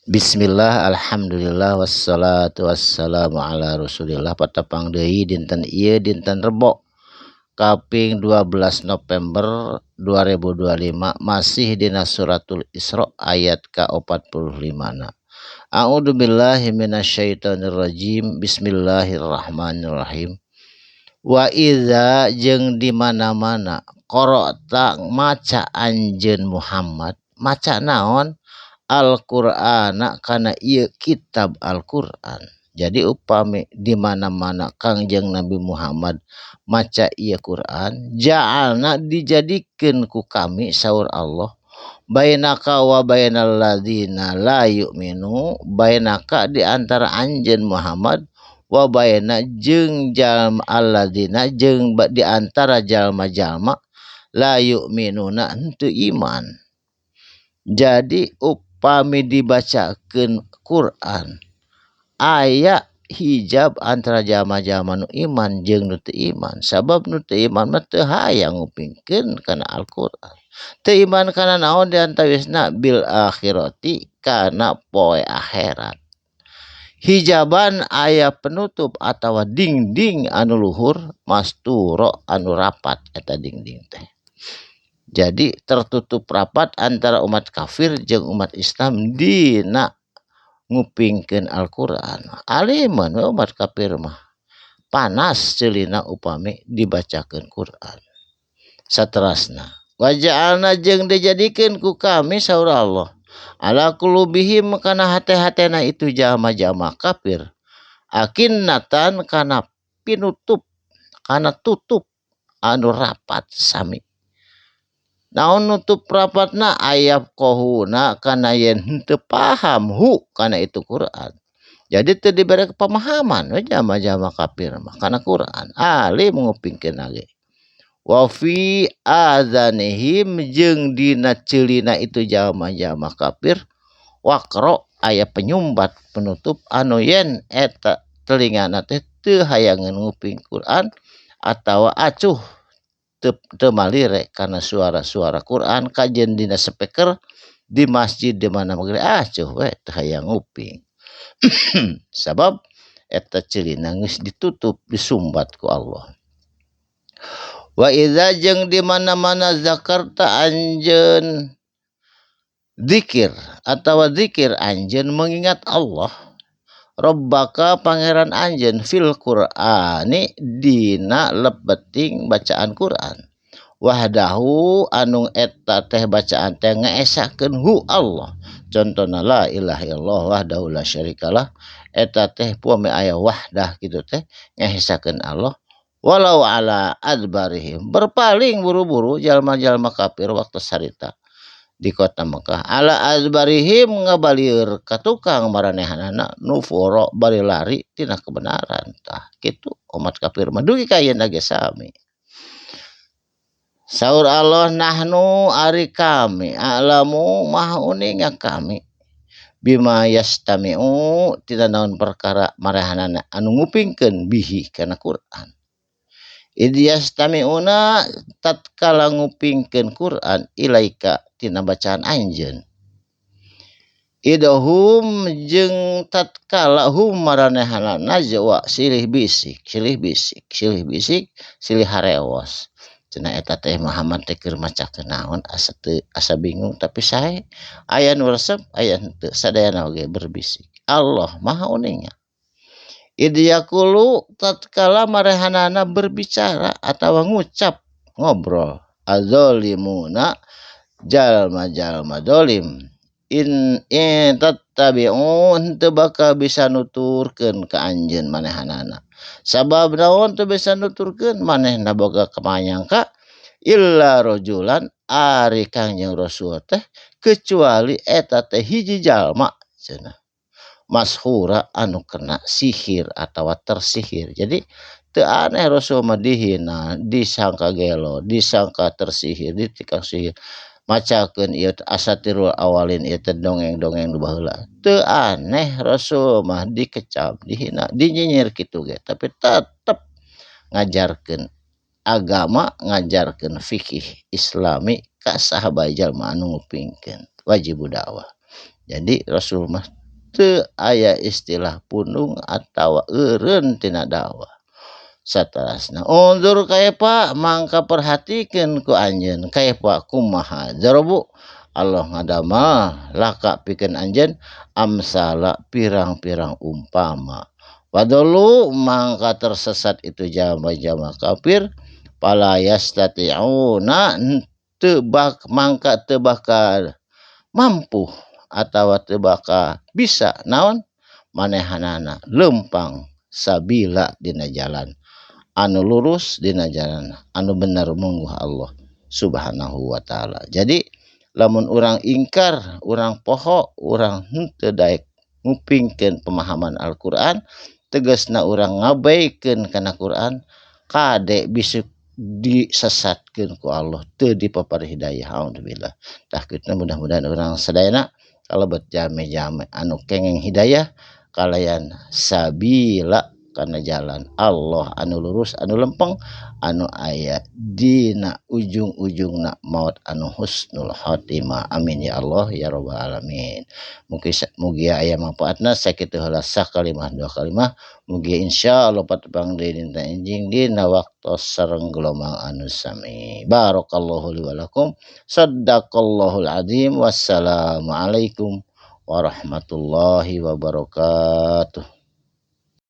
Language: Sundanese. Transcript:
Bismillah, alhamdulillah, wassalatu wassalamu ala rasulillah. Patepang deui dinten ieu, dinten Rebo kaping 12 November 2025, masih dina suratul Isra ayat ka-45 na. A'udzu billahi minasyaitonir rajim. Bismillahirrahmanirrahim. Wa idza jeung di mana-mana qara'ta maca anjeun Muhammad, maca naon? Al-Qur'ana kana ieu kitab Al-Qur'an. Jadi upami di mana-mana Kangjeng Nabi Muhammad maca ieu Quran, ja'alna dijadikeun ku kami, saur Allah, bainaka wa bainal ladzina la yu'minu, bainaka di antara anjeun Muhammad, wa baina jeung jalma, alladzina jeung di antara jalma-jalma, la yu'minuna henteu iman. Jadi upami dibacakeun Quran aya hijab antara jalma-jalma nu iman jeung nu teu iman, sabab nu teu iman mah teu hayang ngupingkeun kana Al-Qur'an. Teu iman kana naon? Di antawisna bil akhirati kana poe akhirat. Hijaban aya penutup atawa dingding anu luhur, masturo anu rapat eta dingding teh. Jadi tertutup rapat antara umat kafir jeung umat Islam dina ngupingkeun Al-Qur'an. Aliman we umat kafir mah, panas ceulina upami dibacakeun Quran. Saterasna, waja'alna jeung dijadikeun ku kami, saur Allah, ala qulubihim kana hate-hatena itu jalma-jalma kafir, akinnatan kana pinutup, kana tutup anu rapat sami. Naon nutup rapatna? Ayyafqahuna kana yen henteu paham hu kana itu Quran. Jadi teu dibere pemahaman we jalma-jalma kafir mah kana Quran, alim ngupingkeun ge. Wa fi adzanihim jeung dina ceulina itu jalma-jalma kafir, waqra aya penyumbat, penutup anu yen eta telingana teh teu hayangeun nguping Quran atawa acuh, teu malire kana suara-suara Quran kajen dina speaker di masjid, di mana ge acuh we, teu hayang nguping, sabab eta ceulina geus ditutup, disumbat ku Allah. Wa idza jeung di mana-mana zakarta anjeun zikir atawa zikir, anjeun mengingat Allah, Rabbaka pangeran anjeun, fil Qur'ani dina lebeting bacaan Quran, wahdahu anu eta teh bacaan teh ngaesakeun hu Allah, contohna la ilaha illallah wahdahu la syarikalah, eta teh upami aya wahdah kitu teh ngaesakeun Allah, walau ala adbarihim berpaling buru-buru jalma-jalma kafir waktu sarita di kota Mekah, ala adbarihim ngabalieur ka tukang maranehanana, nufuro bari lari tina kebenaran. Tah kitu umat kafir mah dugi ka ayeuna ge sami. Saur Allah, nahnu ari kami, a'lamu maha uninga kami, bima yastami'u tina naon perkara marehanana anu ngupingkeun, bihi kana Quran, id yastami'una tatkala ngupingkeun Quran, ilaika tina bacaan anjeun, idhum jeung tatkala hum maranehanana najwa silih bisik, silih bisik, silih bisik, silih harewos. Cenah eta teh Muhammad teh keur macakeun naon, asa teu asa bingung, tapi sae aya nu resep, aya henteu, sadayana oge berbisik. Allah maha uninga. Id yaqulu tatkala marehanana berbicara atawa ngucap, ngobrol, azzalimuna jalma-jalma dolim, in tattabi'un teu bakal bisa nuturkeun ka anjeun manehanana. Sabab naon teu bisa nuturkeun? Manehna boga kamanyangka, illa rajulan ari Kangjeng Rasul teh kecuali eta teh hiji jalma cenah, mashura anu kena sihir atawa tersihir. Jadi teu aneh Rasul mah dihina, disangka gelo, disangka tersihir, ditikang sihir, macakeun ieu asatirul awalin, ieu teh dongeng-dongeng nu baheula. Teu aneh Rasul mah dikecam, dihina, dinyinyir kitu ge, tapi tetep ngajarkeun agama, ngajarkeun fikih islami ka saha bae jalma anu ngupingkeun, wajib dakwah. Jadi Rasul mah Teu aya istilah pundung atawa eureun tina dakwah. Saterasna unzur kaifa mangka perhatikeun ku anjeun kaifa kumaha darabu Allah ngadamel laka pikeun anjeun amsala pirang-pirang umpama. Fadallu mangka tersesat itu jama-jama kafir fala yastati'una teu mangka teu bakal mampu atawa teu bakal bisa naon manehanana leumpang sabila dina jalan anu lurus dina jalan anu bener mungguh Allah Subhanahu wa taala. Jadi lamun urang ingkar, urang poho, urang henteu daek ngupingkeun pemahaman Al-Qur'an, tegasna urang ngabaikeun kana Qur'an, kade bisa disesatkeun ku Allah teu dipapar hidayah. Alhamdulillah. Tah kitu mudah-mudahan urang sadayana kalebet jame-jame anu kengeng hidayah kalayan sabila kana jalan Allah anu lurus anu lempeng anu aya dina ujung-ujungna maut anu husnul khatimah. Amin ya Allah ya rabbal alamin. Mugi aya manfaatna sakitu heula sakalimah dua kalimah. Mugi insyaallah patepang deui dinten enjing dina waktos sareng gelombang anu sami. Barakallahu li wa lakum. Sadaqallahul azim. Wassalamualaikum warahmatullahi wabarakatuh.